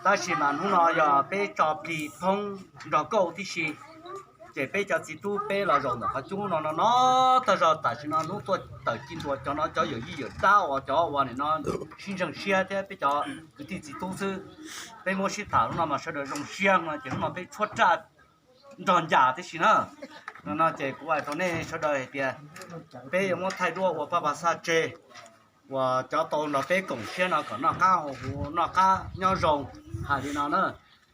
Tab sis mas hnub no yog peb tso plig thoob nrog kauj tib si, ces peb cov txiv tub peb los zaum ntawm qhov cub no no no tag zog. Tam sim no hnub tuaj tawm ci ntua cov no cov yawm yij yawm dab uas cov uas nim no sib ntseeg siab thiab peb cov kwv tij txiv tub xwb. Peb muab sib tham hnub no mas sawv daws zoo siab no ces hnub no peb tshuab raj nrog ncas tib si na. No no ces kuv hais rau nej sawv daws hais tias peb yuav muab thaij duab ua paj pas xaj tseg uas cov tau nrog peb koom siab no kom noj qab haus huv noj qab nyob zoo hais li no na.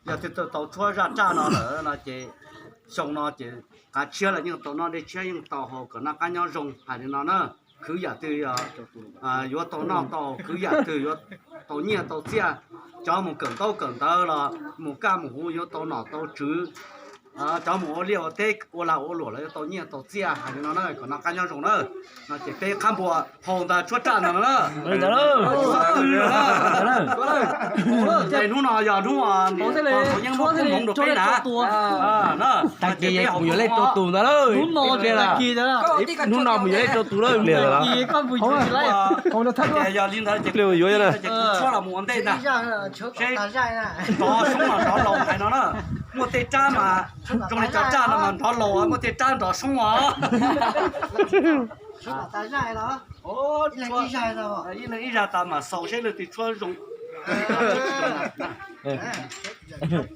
Yog twg tau tshuab zaj raj no lawm no ces xyoo no ces qav tshiab los yeej tau noj dej tshiab yeej tau haus kom noj qab nyob zoo hais li no na. Khwv yam twg yuav tau noj tau, khwv yam twg yuav tau nyiaj tau txiaj. Cov mus kawm ntaub kawm ntawv los mus kaj mus huv yuav tau nom tau tswv. Cov mus ua liaj ua teb ua lag ua luam los yuav tau nyiaj tau txiaj hais li no na kom noj qab nyob zoo na. No ces peb qhab npua haus ntawd tshuab raj ntawd no na. Hnub no yog hnub yeej muaj koob hmoov rau peb na. Tag kis mus yuav lej rau tus ntawd lawm. Hnub no mus yuav lej rau tus lawm. Yog li ntawd ces yuav na. Seb nrov soob los nrov laus hais no na. Muaj tej rab mas zoo li cov raj no mas nrov laus, muaj tej rab nrov soob os. Ib leeg ib zag tas mas xaus seb leej twg tshuab zoo.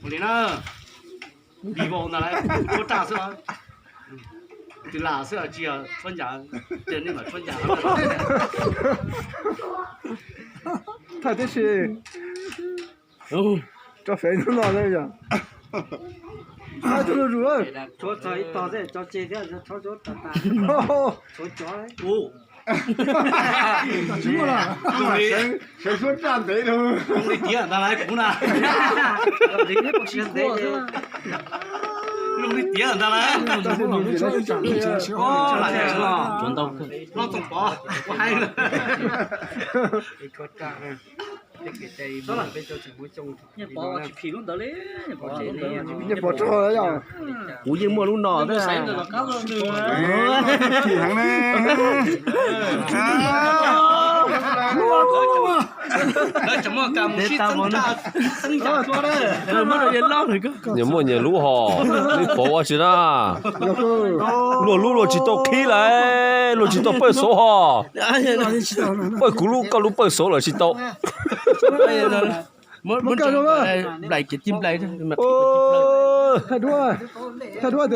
Ua li na, vivo ntag lauj, tshuab raj xwb. Tus lam xwb tsis yog tshuab ncas, ces nej mam tshuab ncas. Thaij tib si. Tso fev hnub no na yog. Thaij tus zuj zus. Tshuab txog ib tog xwb tso tseg thiab, tshuab tas tas. Tshuab cov. Sawv tshuab raj ntev rau. Zoo li tiav ntag lauj kuv na. Zoo li tiav ntag lauj. Hlob Txooj Pov, ua hais. Nyiaj Pov tsis phim lub ntawd li. Nyiaj Pov tso yog. Kuv yeej muaj lub no thiab. Phim heev ne. Lawv tseem muaj kas mus sib txeeb tsa, txeeb tsa tshuab na. Nyias muaj nyias lub hos, nej pov ua tsi na. Luag lub luag tsis tau qhib lawm, luag tsis tau pawj xauv hos. Pawj kuv lub koj lub pawj xauv lawm tsis tau. Nplaim kiv ci nplaim. Thaij duab tias nws